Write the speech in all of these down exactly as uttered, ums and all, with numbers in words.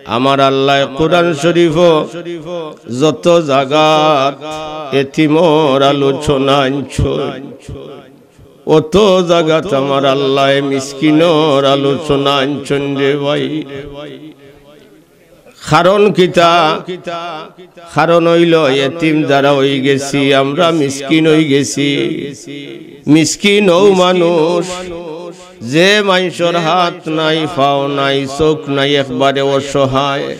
আমার আল্লায় কোরআন শরীফো যত জাগাত এতিমর আলোচনা আনছইন, অত জাগাত আমার আল্লায় মিসকিনর আলোচনা আনছইন রে ভাই। কারণ কিতা? কারণ অইলো এতিম যারা অইগেছি, আমরা মিসকিন অইগেছি। মিসকিন অউ মানুষ, যে মানষর হাত নাই, পাও নাই, চউখ নাই, একবারে অসহায়।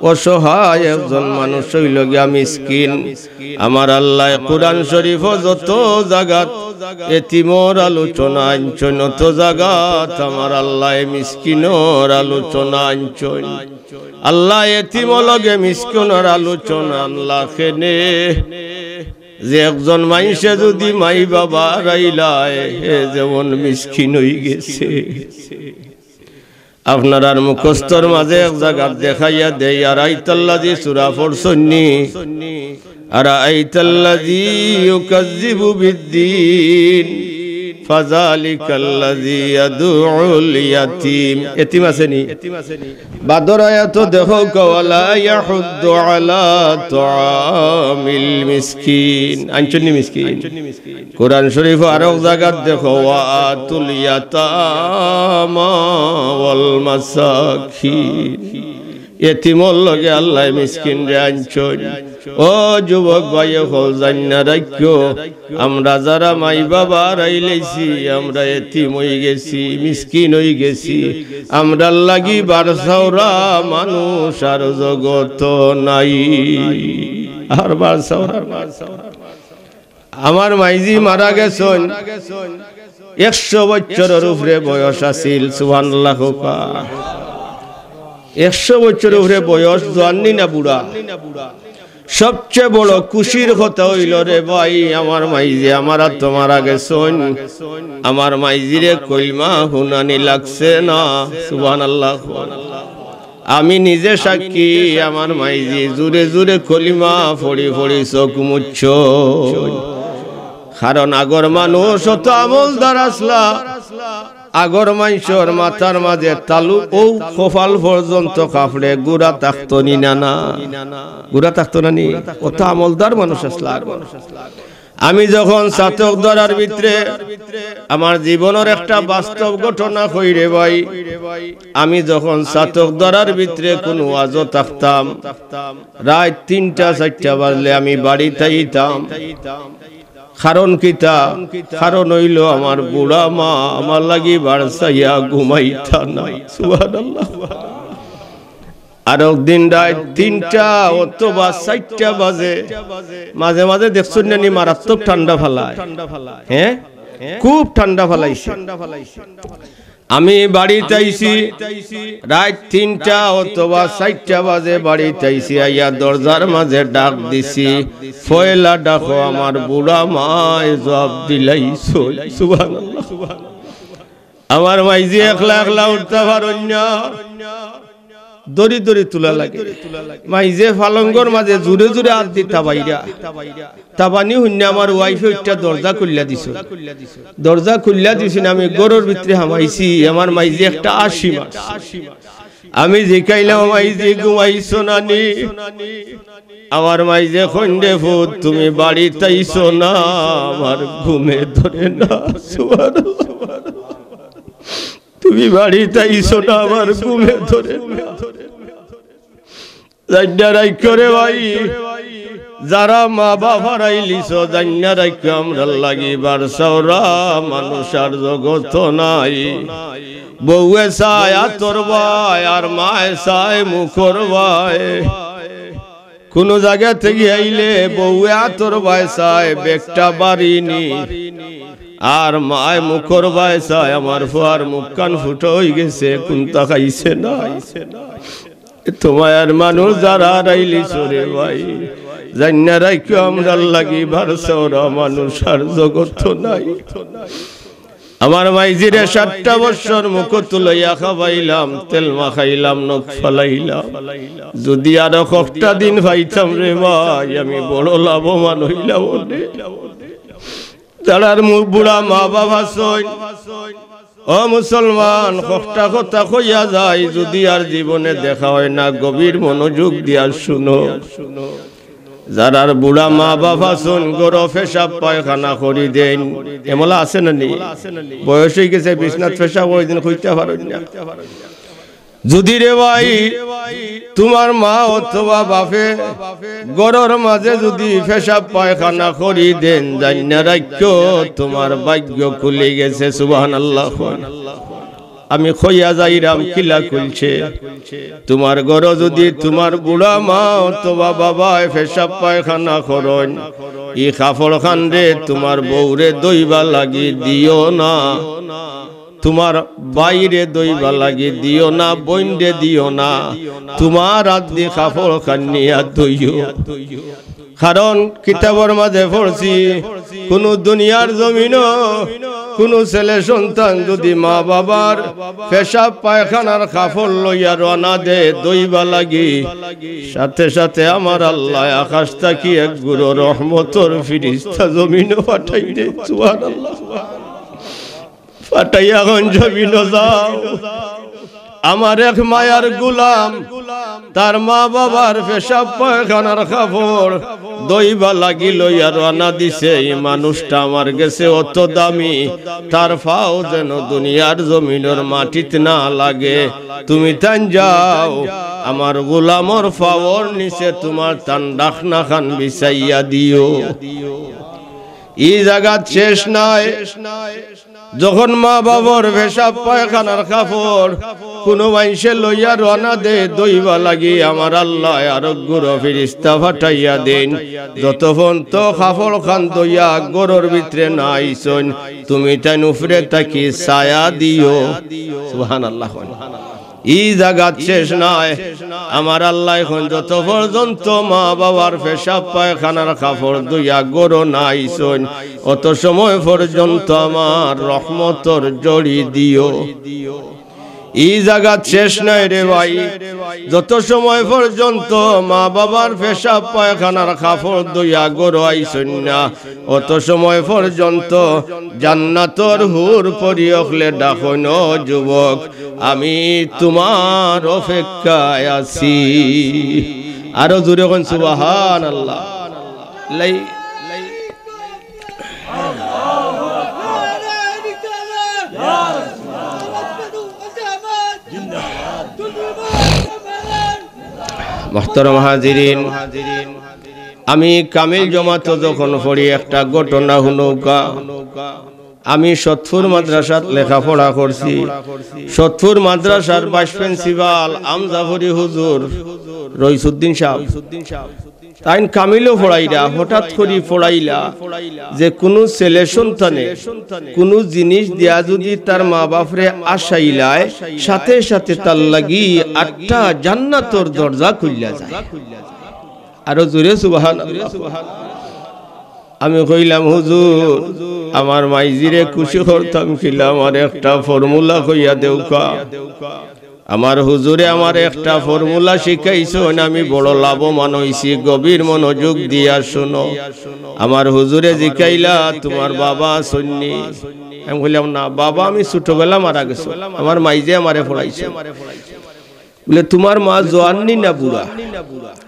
অসহায় একজন মানুষ অইলো গিয়া মিসকিন। আমার আল্লায় কোরআন শরীফো যত জাগাত এতিমর আলোচনা আনছইন, অত জাগাত আমার আল্লায় মিসকিনর আলোচনা আনছইন। আল্লায় এতিমর লগে মিসকিনর আলোচনা আনলা কেনে? যে একজন মানষে যুদি মাই বাবা হারাইলায়, হে যেমন মিসকিন অইগেছে। আপনারার মুখস্থর মাঝে এক জাগাত দেখাইয়া দেই, আরাআইতাল্লাযী সূরা পড়ছইন নি? আরাআইতাল্লাযী ইউকাজ্জিবু বিদ্দীন, ফাযালিকাল্লাযী ইয়াদুউল ইয়াতীম। এতিম আছে নি? বাদর আয়াতো দেখো, ওয়ালা ইয়াহুদ্দু আলা তাআমিল মিসকিন। আনছইন নি মিসকিন? কোরআন শরীফো আরক জাগাত দেখো, ওয়া আতুল ইয়াতামা ওয়াল মাসাকিন। এতিমর লগে আল্লায় মিসকিনরে আনছইন। ও যুবক ভাই অকল, জাইন্না রাখিও, আমরা যারা মাই বাবা হারাইলাইছি, আমরা এতিম অইগেছি, মিসকিন অইগেছি, আমরার লাগি বারছাউরা মানুষ আর জগতো নাই। আর বারছাউরা, বারছাউরা। আমার মাইজি মারা গেছইন, একশো বছরর উপরে বয়স আছিল। সুবহানাল্লাহ কউক্কা। একশো বছরর উপরে বয়স, জোয়ান নি না বুড়া? সবচেয়ে বড় খুশির কথা অইলো রে ভাই, আমার মাইজি আমার আতো মারা গেছইন। আমার মাইজিরে কলমা হুনানি লাগছে না। সুবহানাল্লাহ। আমি নিজে সাক্ষী, আমার মাইজি জুরে জুরে কলিমা পড়ি পড়ি চউখ মুছছইন। কারণ আগর মানুষ অত আমলদার আছলা, আগর মানষর মাথার মাঝে তালু অউ কপাল পর্যন্ত কাপড়ে গুড়া থাকতো নি না, না? গুড়া থাকতো না নি? অত আমলদার মানুষ আছলা আগর। আমি যখন ছাতক ধরার ভিতরে আমার জীবনর একটা বাস্তব ঘটনা কই রে ভাই, আমি যখন ছাতক ধরার ভিতরে কুনু ওয়াজো থাকতাম, রাইত তিনটা চাইরটা বাজলে আমি বাড়িত আইতাম। কারণ কিতা? কারণ অইলো আমার বুড়া মা আমার লাগি বারছাইয়া ঘুমাইতা না। সুবহানাল্লাহ। আরক দিন রাইত তিনটা অথবা চাইরটা বাজে, মাঝে মাঝে দেখছইন না নি মারাত্মক ঠান্ডা ফালায়, হ্যাঁ, খুব ঠান্ডা ফালাইছে। আমি বাড়িত আইছি, রাইত তিনটা অথবা চাইরটা বাজে বাড়িত আইছি, আইয়া দরজার মাঝে ডাক দিছি, পয়লা ডাকো আমার বুড়া মায় জবাব দিলাইছইন। সুবহানাল্লাহ। আমার মাইজি একলা একলা উঠতা পারইন না, দড়ি দড়ি তুলা লাগে। মাইজে পালঙ্গর মাঝে জুরে জুরে আত দি তাবাইরা, তাবানি হুনিয়া আমার wife এ উঠিয়া দরজা খুলিয়া দিছইন। দরজা খুলিয়া দিছইন, আমি ঘরর ভিতরে হামাইছি, আমার মাইজি একটা আশি মারছে। আমি জিকাইলাম, "মাইজি, ঘুমাইছো না নি?" আমার মাইজে কইন, "রে পুত, তুমি বাড়িত আইছো না, আমার ঘুমে ধরে না।" সুবহানাল্লাহ। "তুমি বাড়িত আইছো না, আমার ঘুমে ধরে না।" জাইন্না রাখিও রে ভাই, যারা মা বাপ হারাইলিছো, জাইন্না রাখিও, আমরার লাগি বারছাউরা মানুষ আর জগতো নাই। বউয়ে চায় আতর বায়, আর মায় চায় মুখর বায়। কুনু জাগা থাকি আইলে বউয়ে আতর বায় চায়, ব্যাগটা ভারি নি, আর মায় মুখর বায় চায়, আমার ফুয়ার মুখখান ফুটা অইগেছে, কুন্তা খাইছে না। এত মায়ার মানুষ যারা হারাইলিছো রে ভাই, জাইন্না রাখিও, আমরার লাগি বারছাউরা মানুষ আর জগতো নাই। আমার মাইজিরে সাতটা বছর মুখো তুলাইয়া খাবাইলাম, তেল মাখাইলাম, নখ ফালাইলাম। যুদি আরো কয়টা দিন পাইতাম রে ভাই, আমি বড় লাভবান অইলাম অনে। যারার মু-, বুড়া মা বাপ আছইন, ও মুসলমান, হকটা কথা কইয়া যাই, যুদি আর জীবনে দেখা অয় না, গভীর মনোযোগ দিয়া শুনো। যারার বুড়া মা বাপ আছইন, ঘরো পেশাব পায়খানা করি দেইন, এমলা আছে না নি? বয়স অইগেছে, বিছনাত পেশাব করি দেইন, কইতা পারইন না। যুদি রে ভাই, তুমার মা অথবা বাপে ঘরর মাঝে যুদি পেশাব পায়খানা করি দেইন, জানিয়া রাখিও, তুমার ভাগ্য খুলি গেছে। সুবহানাল্লাহ। আমি কইয়া যাইরাম, কিলা খুলছে। তুমার ঘরো যুদি তুমার বুড়া মা অথবা বাবায় পেশাব পায়খানা করইন, ই কাপড় খানরে তুমার বউরে ধইবার লাগি দিও না, তুমার ভাইরে ধইবার লাগি দিও না, বইনরে দিও না, তুমার আতদি কাপড় খান নিয়া ধইও। কারণ কিতাবর মাঝে পড়ছি, কুনু দুনিয়ার জমিনো কুনু ছেলে সন্তান যুদি মা বাবার পেশাব পায়খানার কাপড় লইয়া রওয়ানা দেয় ধইবার লাগি, সাথে সাথে আমার আল্লায় আকাশ থাকি এক গুরু রহমতর ফিরিস্তা জমিনো পাঠাই দেয়। সুবহানাল্লাহ। পাঠাইয়া কইন, "জমিনো যাও, আমার এক মায়ার গোলাম, তার মা বাবার পেশাব পায়খানার কাপড় ধইবার লাগি লইয়া রওয়ানা দিছে। ই মানুষটা আমার গেছে অত দামি, তার পাও যেন দুনিয়ার জমিনর মাটিত না লাগে। তুমি তাইন যাও, আমার গোলামর পাওর নিচে তুমার তান ডাকনা খান বিছাইয়া দিও।" ই জাগাত শেষ নায়। যখন মা বাবার পেশাব পায়খানার কাপড় কুনু মাইনষে লইয়া রওয়ানা দেয় ধইবার লাগি, আমার আল্লায় আরক গুরু ফিরিস্তা পাঠাইয়া দেইন। যতক্ষণ তো কাপড় খান ধইয়া ঘরর ভিতরে না আইছইন, তুমি তাইন উপরে থাকি ছায়া দিও। সুবহানাল্লাহ। ই জাগাত শেষ নায়। আমার আল্লায় কইন, যত পর্যন্ত মা বাবার পেশাব পায়খানার কাপড় ধইয়া ঘরো না আইছইন, অত সময় পর্যন্ত আমার রহমতর ঝড়ি দিও। ই জাগাত শেষ নায় রে ভাই। যত সময় পর্যন্ত মা বাবার পেশাব পায়খানার কাপড় ধইয়া ঘরো আইছইন না, অত সময় পর্যন্ত জান্নাতর হুর পরি অকলে ডাকইন, "ও যুবক, আমি তুমার অপেক্ষায় আছি।" আরো জোরে কইন, "সুবহানাল্লাহ।" লাই-, মুহতারাম হাজিরিন, আমি কামিল জমাতো যখন পড়ি, একটা ঘটনা হুনউক্কা। আমি সতপুর মাদ্রাসাত লেখাপড়া করছি। সতপুর মাদ্রাসার ভাইস প্রিন্সিপাল আমজাফরি হুজুর, রইসুদ্দিন সাব, তাইন কামিলো পড়াইরা, হঠাৎ করি পড়াইলা যে কুনু ছেলে সন্তানে কুনু জিনিস দিয়া যুদি তার মা বাপরে আশাইলায়, সাথে সাথে তার লাগি আটটা জান্নাতর দরজা খুইলা যায়। আরো জোরে সুবহানাল্লাহ। আমি কইলাম, "হুজুর, আমার মাইজিরে খুশি করতাম কিলা, আমারে একটা ফর্মুলা কইয়া দেউক্কা।" আমার হুজুরে আমারে একটা ফর্মুলা শিখাইছইন, আমি বড় লাভবান অইছি। গভীর মনোযোগ দিয়া শুনো। আমার হুজুরে জিকাইলা, "তুমার বাবা আছইন নি?" আমি কইলাম, "না, বাবা আমি ছোটবেলা মারা গেছইন, আমার মাইজে আমারে পড়াইছইন।" বলে, "তুমার মা জোয়ান নি না বুড়া?"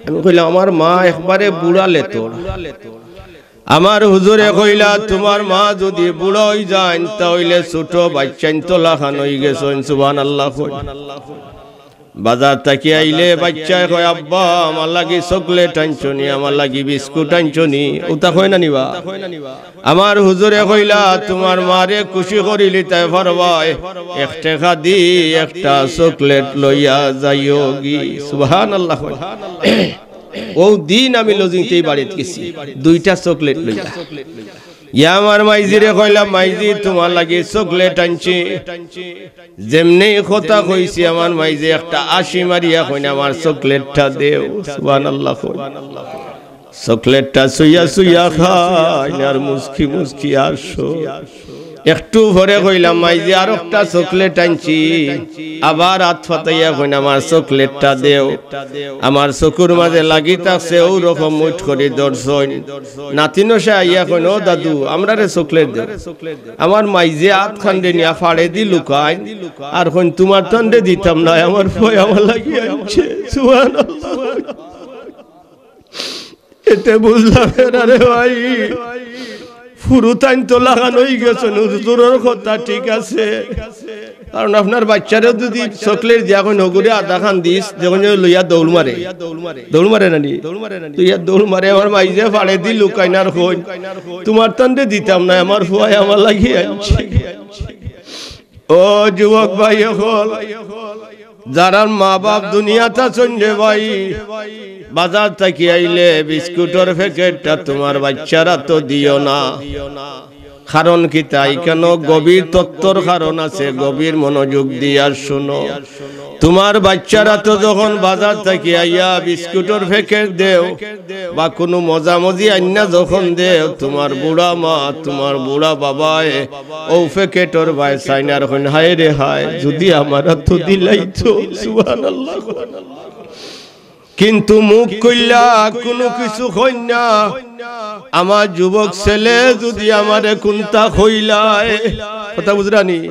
আমি কইলাম, "আমার মা একবারে বুড়া লেতর।" আমার হুজুরে কইলা, "তুমার মা যুদি বুড়া অইযাইন, তা অইলে ছোট বাইচ্চাইন তো লাখান অইগেছইন।" সুবহানাল্লাহ কইন। বাজার থাকি আইলে বাইচ্চায় কয়, "আব্বা, আমার লাগি চকলেট আনছো নি, আমার লাগি বিস্কুট আনছো নি?" অতা কয় না নি বা? আমার হুজুরে কইলা, "তুমার মারে খুশি করিলিতায় পারবায়, এক টেকা দি একটা চকলেট লইয়া যাইওগি।" সুবহানাল্লাহ কইন। অউ দিন আমি লজিংতেই বাড়িত গেছি, দুইটা চকলেট লইয়া। ইয়া আমার মাইজিরে কইলাম, "মাইজি, তুমার লাগি চকলেট আনছি।" যেমনেই কথা কইছি, আমার মাইজে একটা আশি মারিয়া কইন, "আমার চকলেটটা দেও।" সুবহানাল্লাহ কইন। চকলেটটা চুইয়া চুইয়া খাইন আর মুচকি মুচকি হাসো। একটু পরে কইলাম, "মাইজে, আরোকটা চকলেট আনছি।" আবার আত ফাতাইয়া কইন, "আমার চকলেটটা দেও।" আমার চকুর মাঝে লাগি থাকছে, অউ রকম মুইট করি ধরছইন। নাতিনশায় আইয়া কইন, "ও দাদু, আমরারে চকলেট দেও।" আমার মাইজে আত খানরে নিয়া ফাড়েদি লুকাইন, আর কইন, "তুমার তানরে দিতাম নায়, আমার ফুয়ায় আমার লাগি আনছে।" সুবহানাল্লাহ। এতে বুঝলাম, এরা রে ভাই, ফুরুতাইন তো লাগান অইগেছইন, হুজুরর কথা ঠিক আছে। কারণ আপনার বাইচ্চারে যুদি চকলেট দিয়া কইন, "হগুরে আধা খান দিস", দেখইন যে লইয়া দৌড় মারে, দৌড় মারে না নি? লইয়া দৌড় মারে। আমার মাইজে ফাড়েদি লুকাইন আর কইন, "তুমার তানরে দিতাম নায়, আমার ফুয়ায় আমার লাগি আনছে।" ও যুবক ভাই অকল, যারার মা বাপ দুনিয়াত আছইন রে ভাই, বাজার থাকি আইলে বিস্কুটর প্যাকেটটা তুমার বাইচ্চার আতো দিও না। কারণ কিতা? ইখানো গভীর তত্ত্বর কারণ আছে, গভীর মনোযোগ দিয়া শুনো। তুমার বাইচ্চার আতো যখন বাজার থাকি আইয়া বিস্কুটর প্যাকেট দেও বা কুনু মজামজি আইন্না যখন দেও, তুমার বুড়া মা, তুমার বুড়া বাবায় অউ প্যাকেটর বায় চাইন আর কইন, "হায় রে হায়, যুদি আমার আতো দিলাইতো।" সুবহানাল্লাহ। কিন্তু মুখ খুইলা কুনু কিছু কইন না। আমার যুবক ছেলে যুদি আমারে কুন্তা কইলায়, কথা বুঝরানি?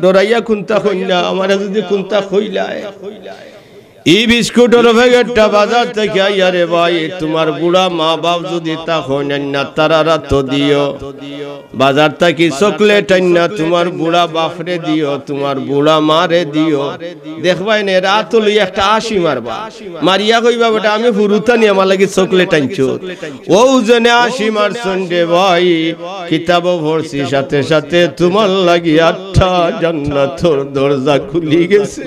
ডরাইয়া কুন্তা কইন না, আমারে যুদি কুন্তা কইলায়। ই বিস্কুটর প্যাকেটটা বাজার থাকি আইয়া রে ভাই, তুমার বুড়া মা বাপ যুদি তা কইন না, তারার আতো দিও। বাজার থাকি চকলেট আইন্না তুমার বুড়া বাপরে দিও, তুমার বুড়া মারে দিও। দেখবায় নে, এরা আতো লইয়া একটা আশি মারবা, মারিয়া কইবা, "বেটা, আমি ফুরুতানি, আমার লাগি চকলেট আনছো।" অউ জনে আশি মারছইন রে ভাই, কিতাবো পড়ছি, সাথে সাথে তুমার লাগি আটটা জান্নাতর দরজা খুলি গেছে।